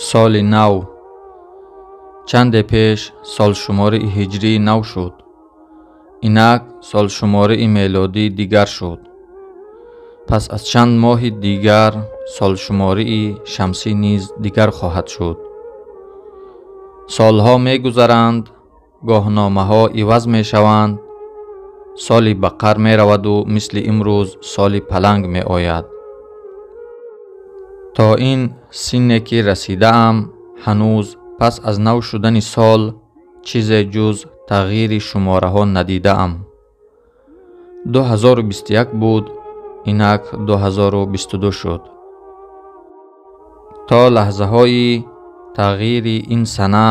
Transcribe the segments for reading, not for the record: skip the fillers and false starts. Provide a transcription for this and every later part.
Соли нав. Чанде пеш солшумории ҳиҷрӣ нав шуд. Инак солшумории мелодӣ дигар шуд. Пас аз чанд моҳи дигар солшумории шамсӣ низ дигар хоҳад шуд. Солҳо мегузаранд, гоҳномаҳо иваз мешаванд. Соли бақар мераваду мисли имрӯз соли паланг меояд. То ин синне ки расидаам, ҳанӯз пас аз нав шудани сол чизе ҷуз тағйири шумораҳо надидаам. 2021 буд, инак 2022 шуд. То лаҳзаҳои тағйири ин сана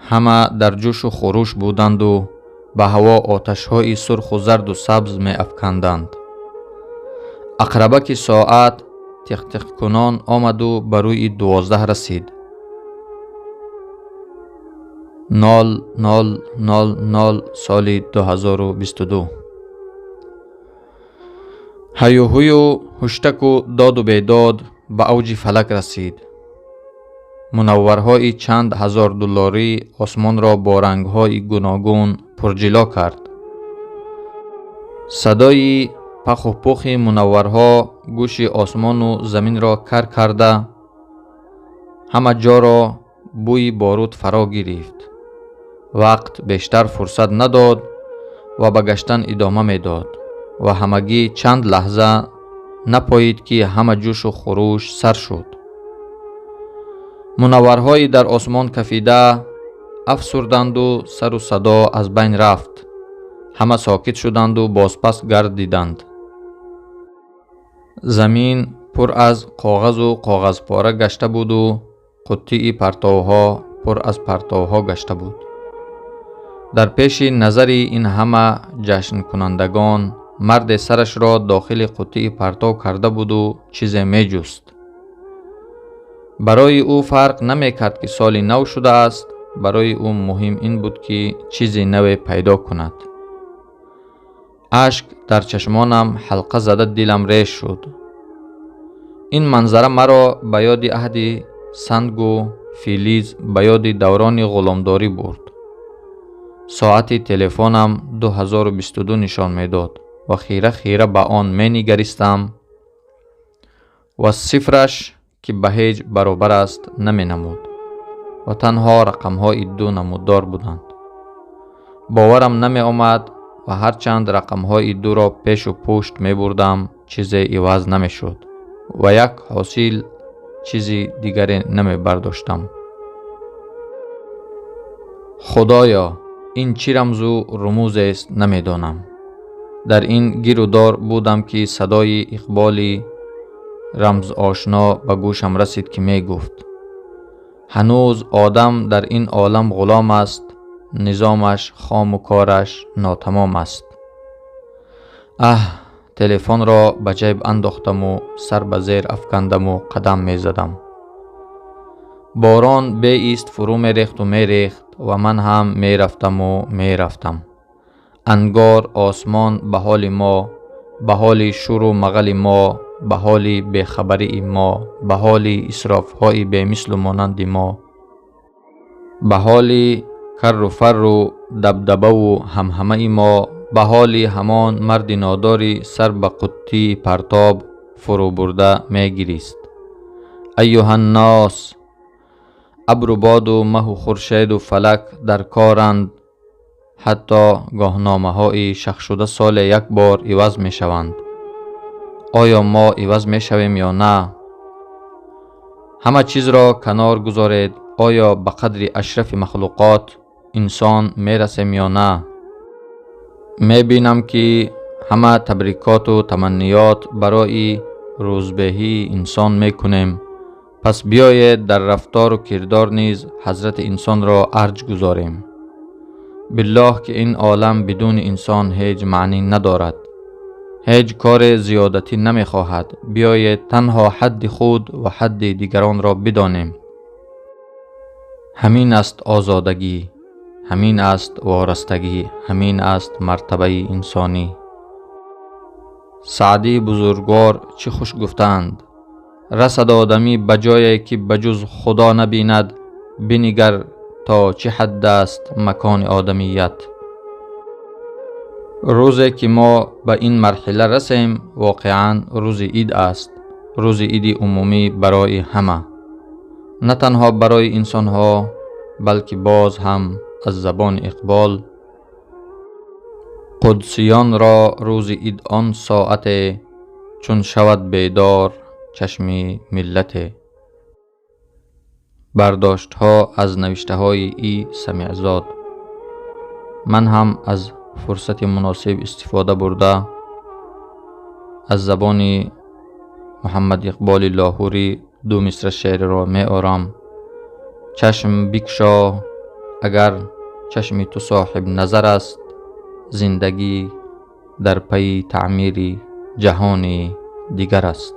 ҳама дар ҷӯшу хуруш буданду ба ҳаво оташҳои сурху зарду сабз меафканданд. Ақрабаки соат тиқтиқкунон омаду ба рӯи 12 расид. 00:00 соли 2022. Ҳаюҳую ҳуштаку доду бедод ба авҷи фалак расид. Мунавварҳои чанд ҳазор дуллорӣ осмонро бо рангҳои гуногун пурҷило кард. Садои паху пухи мунавварҳо гӯши осмону заминро кар карда, ҳама ҷоро бӯи борут фаро гирифт. Вақт бештар фурсат надод ва ба гаштан идома медод ва ҳамагӣ чанд лаҳза напоид, ки ҳама ҷӯшу хуруш сар шуд. Мунавварҳои дар осмон кафида афсурданду сару садо аз байн рафт. Ҳама сокит шуданду бозпас гардиданд. Замин пур аз коғазу коғазпора гашта буду қуттии партовҳо пур аз партовҳо гашта буд. Дар пеши назари ин ҳама ҷашнкунандагон марде сарашро дохили қуттии партов карда буду чизе меҷуст. Барои ӯ фарқ намекард, ки соли нав шудааст. Барои ӯ муҳим ин буд, ки чизи наве пайдо кунад. Ашк дар чашмонам ҳалқа зада, дилам реш шуд. Ин манзара маро ба ёди аҳди сангу филиз, ба ёди даврони ғуломдорӣ бурд. Соати телефонам 2022 нишон медод ва хира хира ба он менигаристам ва сифраш, ки ба ҳеҷ баробар аст, наменамуд ва танҳо рақамҳои ду намуддор буданд. Боварам намеомад ва ҳарчанд рақамҳои дуро пешу пушт мебурдам, чизе иваз намешуд ва як ҳосил чизи дигаре намебардоштам. Худоё, ин чӣ рамзу румӯзест, намедонам. Дар ин гиру дор будам, ки садои Иқболи рамзошно ба гӯшам расид, ки мегуфт: «Ҳанӯз одам дар ин олам ғулом аст, низомаш хому кораш нотамом аст». Аҳ, телефонро ба ҷайб андохтаму сар ба зер афкандаму қадам мезадам. Борон беист фурӯ мерехту мерехт ва ман ҳам мерафтаму мерафтам. Ангор осмон ба ҳоли мо, ба ҳоли шуру мағали мо, ба ҳоли бехабарии мо, ба ҳоли исрофҳои бемислу монанди мо, ба ҳоли карру фарру дабдабаву ҳамҳамаи мо, ба ҳоли ҳамон марди нодори сар ба қуттии партоб фурӯ бурда мегирист. Айюҳаннос, абру боду маҳу хуршеду фалак дар коранд. Ҳатто гоҳномаҳои шахшуда соле як бор иваз мешаванд. Оё мо иваз мешавем ё на? Ҳама чизро канор гузоред, оё ба қадри ашрафи махлуқот инсон мерасем ё на? Мебинам, ки ҳама табрикоту таманниёт барои рӯзбеҳии инсон мекунем. Пас биёед, дар рафтору кирдор низ ҳазрати инсонро арҷ гузорем. Биллоҳ, ки ин олам бидуни инсон ҳеҷ маънӣ надорад. Ҳеҷ коре зиёдатӣ намехоҳад. Биёед, танҳо ҳадди худ ва ҳадди дигаронро бидонем. Ҳамин аст озодагӣ, ҳамин аст ворастагӣ, ҳамин аст мартабаи инсонӣ. Саъдии бузургвор чӣ хуш гуфтаанд: Расад одамӣ ба ҷое ки ба ҷуз Худо набинад, бинигар то чӣ ҳадд аст макони одамият. Рӯзе ки мо ба ин марҳила расем, воқеан рӯзи ид аст, рӯзи иди умумӣ барои ҳама, на танҳо барои инсонҳо, балки боз ҳам аз забони Иқбол: қудсиёнро рӯзи ид он соате, чун шавад бедор чашми миллате. Бардоштҳо аз навиштаҳои И. Самеъзод. Ман ҳам аз фурсати муносиб истифода бурда, аз забони Муҳаммад Иқболи Лоҳурӣ ду мисра шеърро меорам. Чашм бикшо, агар чашми ту соҳиб назар аст, зиндагӣ дар пайи таъмири ҷаҳони дигар аст.